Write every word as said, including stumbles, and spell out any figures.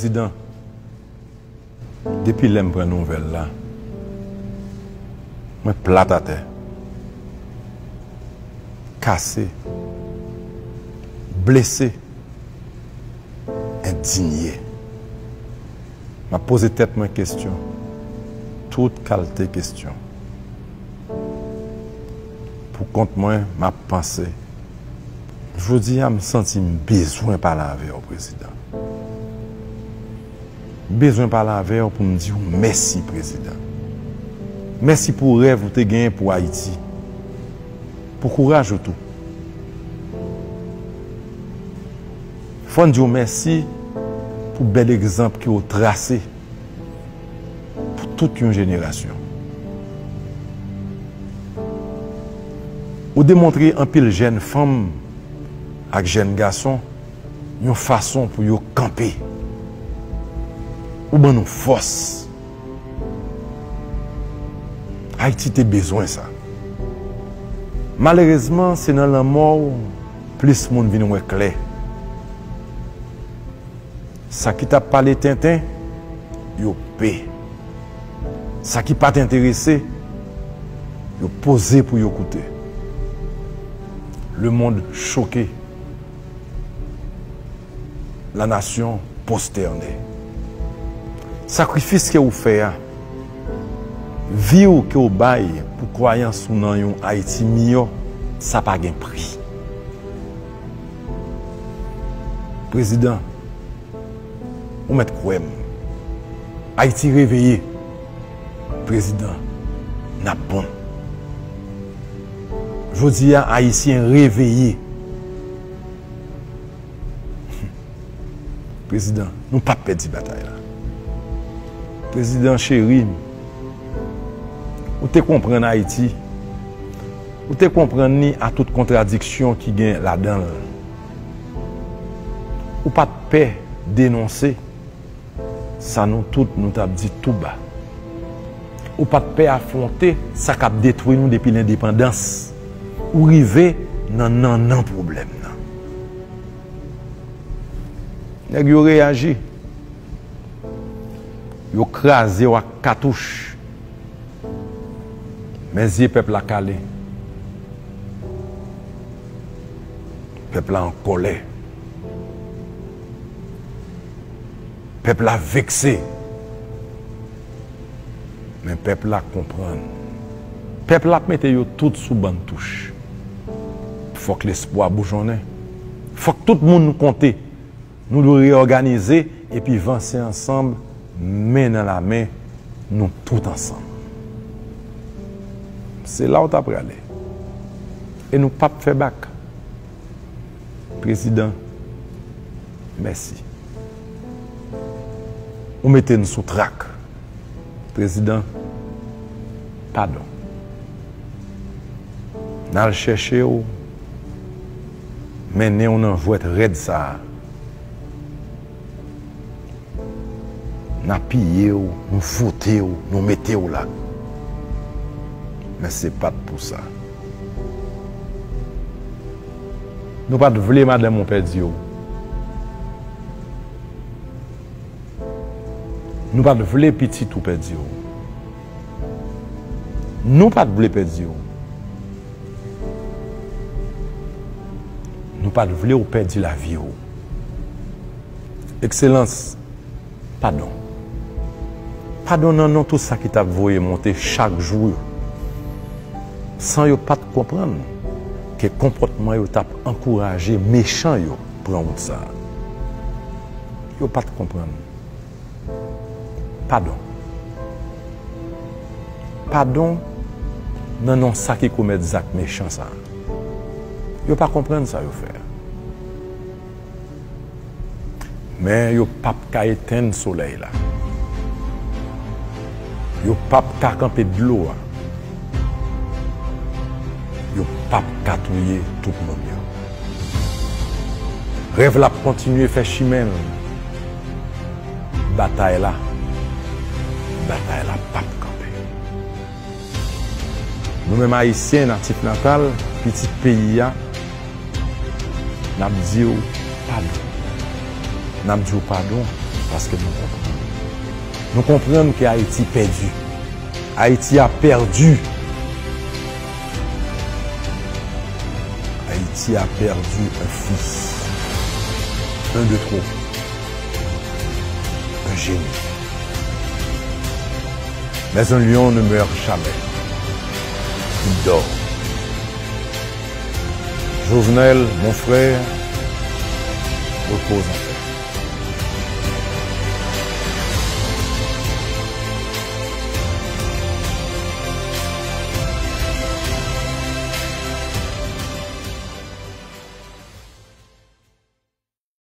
Prezidan, depi lè m pran nouvèl la, mwen plat atè, kase, blese, endinye. M ap poze tèt mwen kesyon, tout kalte kesyon. Pou kont mwen, m ap panse. Jodi a, m santi m bezwen pale avè w, Prezidan. M bezwen pale avè w pou m di w mèsi, Prezidan. Mèsi pou rèv ou te genyen pou Ayiti. Pou kouraj ou tou. Fò n di w mèsi pou bèl egzanp ke w trase pou tout yon jenerasyon. Ou demontre anpil jèn fanm ak jèn gason yon fason pou yo kanpe. Ou ban nou fòs. Ayiti te bezwen sa. Malerezman, se nan lanmò w plis moun vin wè klè. Sa ki t ap pale tenten, yo pe. Sa ki pa t enterese, yo poze pou yo koute. Le monde choqué. La nation prosternée. Sakrifis ke ou fè a, vi w ke w bay pou kwayans ou nan yon Ayiti miyò, sa pa gen pri. Prezidan, ou mèt kwè m. Ayiti reveye. Prezidan, n ap bon. Jodi a, Ayisyen reveye. Prezidan, nou p ap pèdi batay la. Prezidan cheri m, ou te konprann Ayiti. Ou te konprann li a tout kontradiksyon ki gen ladan l. Ou pa t pè denonse sa nou tout nou t ap di tou ba. Ou pa t pè afwonte sa k ap detwi nou depi lendepandans. Ou rive nan nannan pwoblèm nan. Nèg yo reyaji. Yo kraze w ak katouch. Men zye pèp la kale. Pèp la an kòlè. Pèp la vekse. Men pèp la konprann. Pèp la ap mete yo tout sou bann touch. Fòk lespwa boujonnen. Fòk tout moun konte. Nou dwe reyòganize epi vanse ansanm, men nan lamen, nou tout ansanm. Se la w ta prale. E nou p ap fè bak. Prezidan, mèsi. Ou mete n sou trak. Prezidan, padon. N al chèche w, mennen w nan jwèt rèd sa a. N apiye w, nou foute w, nou mete w la. Men se pa t pou sa. Nou pa t vle madanm ou pèdi w. Nou pa t vle pitit ou pèdi w. Nou pa t vle pèdi w. Nou pa t vle w pèdi lavi w. Ekselans, padon. Padon nan non tout sa ki t ap voye monte chak jou yo. San yo pa t konprann ke konpòtman yo t ap ankouraje mechan yo pran wout sa a. Yo pa t konprann. Padon. Padon nan non sa ki komèt zak mechan sa a. Yo pa konprann sa yo fè a. Men yo p ap ka etenn solèy la. Yo p ap ka kanpe dlo a. Yo p ap ka touye tout moun yo. Rèv la ap kontinye fè chimen l. Batay la, batay la p ap kanpe. Nou menm Ayisyen natif natal, pitit peyi a, n ap di w padon. N ap di w padon. Paske nou konprann. Nou konprann ke Ayiti pèdi. Ayiti a pèdi. Ayiti a pèdi un fils. Un de trop. Un génie. Mais un lion ne meurt jamais. Il dort. Jovenel, mon frère, repose en paix.